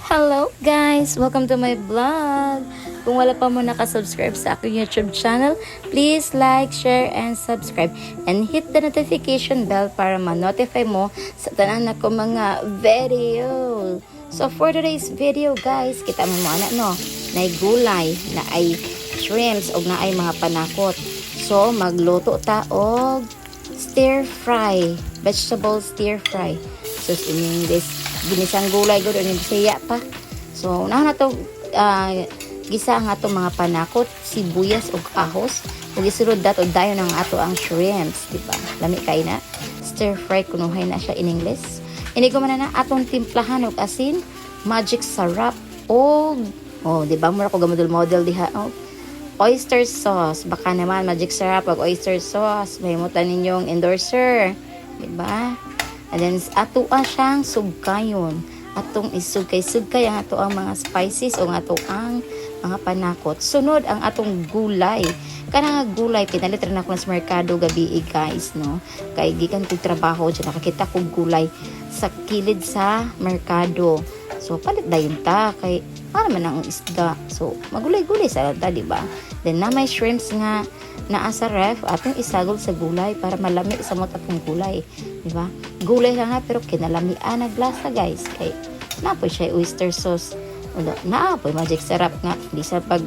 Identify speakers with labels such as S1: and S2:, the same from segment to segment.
S1: Hello guys! Welcome to my vlog! Kung wala pa mo nakasubscribe sa aking YouTube channel, please like, share, and subscribe. And hit the notification bell para ma-notify mo sa tanan nako mga video. So for today's video guys, kita mo mo ana no, naay gulay, naay shrimps, og naay mga panakot. So magluto ta og stir fry, vegetable stir fry. So in English, ginisang gulay gud ni Bisaya pa. So unahan na to gisa ang atong mga panakot, sibuyas ug ahos. Ug isulod dato dayon ang ato ang shrimps, di ba? Lami kay na. Stir fry kunuhay na siya in English. Ini ko man na atong timplahan og asin, Magic Sarap og, oh, di ba, mura ko gamodel model diha, oh. Oyster sauce. Baka naman, Magic Sarap ug oyster sauce. May mutan ninyong endorser. Di ba? And then, ato siyang sugkayon. Atong isugkay. Sugkay ang ato ang mga spices o ang ato ang mga panakot. Sunod ang atong gulay. Kana nga gulay, pinalit rin ako sa merkado gabi guys, no? Kay gikan kog trabaho, dyan nakakita kog gulay sa kilid sa merkado. So, palit dayon ta kay para man ang isda. So, magulay-gulay sa ta, di ba? Then na may shrimps nga naa sa ref, atong isagol sa gulay para malami sa mot atong gulay, di ba? Gulay lang nga pero kinalamian naglasa guys kay napoy siya oyster sauce. Ulo, naa poy Magic Sarap nga di sa pag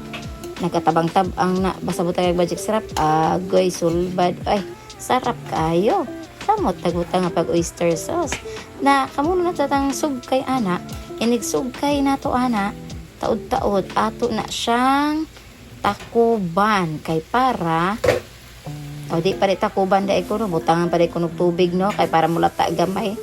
S1: nagkatabang-tabang na basta butang Magic Sarap, agoy sulbad, ay sarap kayo. Samot tagutang nga pag oyster sauce. Na kamuno na tatang sugkay ana, inig sugkay nato ana, taod-taod ato na siyang takuban kay para o di pa rin takuban dai ko no, butangan pa rin ko og tubig no, kay para mulata gamay.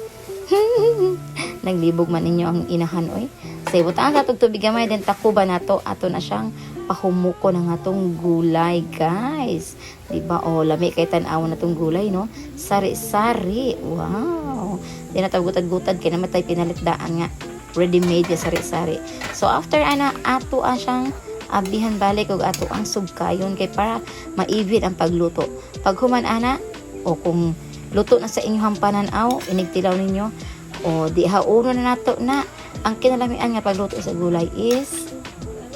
S1: Naglibog man ninyo ang inahan oy. Say butangan sa tubig gamay, then takuban nato, ato na siyang pahumuko ng atong gulay guys. Di ba? Oh, lami kay tan-awon natong gulay no. Sari-sari. Wow. Di na gutad-gutad kay namatay pinalitdaan nga ready made nga sari-sari. So after ana, ato siyang ablihan balik og ato ang sugkayon kay para ma-even ang pagluto. Pag human ana o kung luto na sa inyong pananaw, inig tilaw ninyo o di hauno na nato na. Ang kinalamian nga pagluto sa gulay is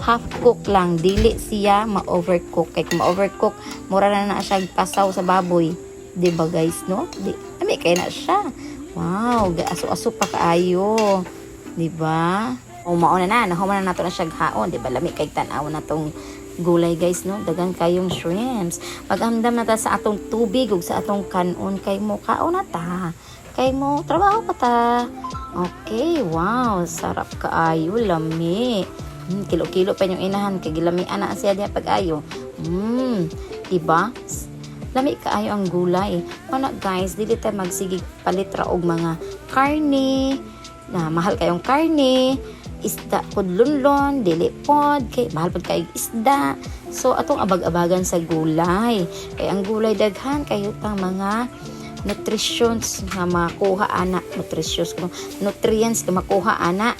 S1: half cook lang, dili siya ma-overcook kay kung ma-overcook, mura na na siya pasaw sa baboy, di ba guys, no? Di ami kay na siya. Wow, aso-aso pa kaayo, di ba? O mauna na, nahuman na nato na siya haon, di ba? Lami kay tan-aw na tong gulay guys, no? Dagan kayong shrimps. Paghamdam na ta sa atong tubig ug sa atong kanon kay mo kaon na ta. Kay mo trabaho pa ta. Okay, wow, sarap kaayo, lami. Kilo-kilo pa yung inahan kay gilamian na siya diha pag-ayo. Diba? Lami kaayo ang gulay. Mana guys, dili ta magsigig palit ra og mga karne, na mahal kayong karne, isda pod lunlon, dili pod kay mahal pod kay isda. So atong abag-abagan sa gulay. Kay ang gulay daghan kayo tang mga nutritions nga makuha ana, nutritious nutrients nga makuha ana.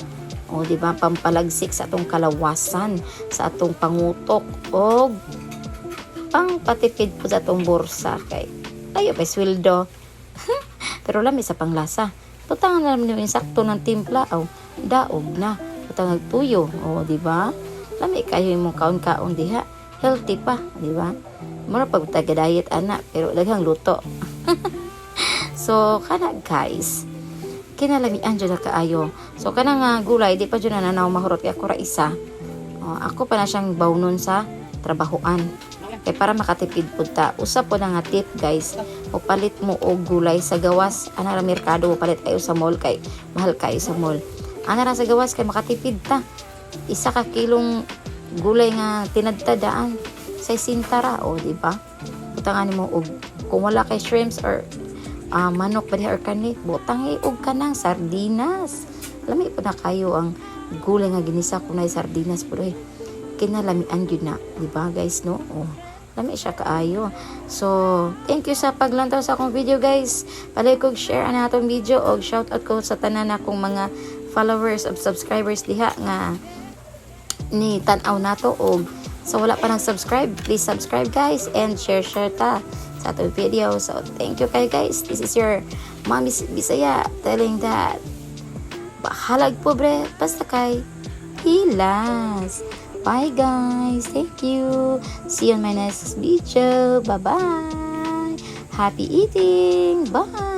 S1: O di ba, pampalagsik sa atong kalawasan, sa atong pangutok og pangpatipid po sa atong bursa kay ayo pa sweldo. Pero lami sa panglasa. Butangan na naman yung sakto ng timpla, aw, daog na. Butang tuyo, o di ba? Lami kayo imong kaon-kaon diha. Healthy pa, di ba? Mura pag taga diet ana, pero daghang luto. So kana guys, kinalamian jud na kaayo. So kana nga gulay di pa jud na nanaw mahurot kay ako ra isa. Oh, ako pa na siyang bawnon sa trabahoan. Kay para makatipid pud ta. Usa po na nga tip guys, o palit mo og gulay sa gawas, ana ra merkado, palit kayo sa mall kay mahal kayo sa mall. Ana ra sa gawas kay makatipid ta. 1 ka kilong gulay nga tinadtadaan sa sintara o di ba? Butangan nimo og kung wala kay shrimps or manok pa diha or kani, butang og kanang sardinas. Lami po na kayo ang gulay nga ginisa kunay sardinas po eh. Kinalamian gyud na, di ba guys, no? Oh, lami siya kaayo. So, thank you sa paglantaw sa akong video guys. Palike og share ang atong video og shout out ko sa tanan akong mga followers of subscribers diha nga ni tan-aw nato og sa wala pa nag-subscribe, please subscribe guys and share share ta sa atong video. So, thank you kayo guys. This is your Mommy Bisaya telling that Bahalag pobre, basta kay hilas. Bye, guys. Thank you. See you on my next video. Bye-bye. Happy eating. Bye.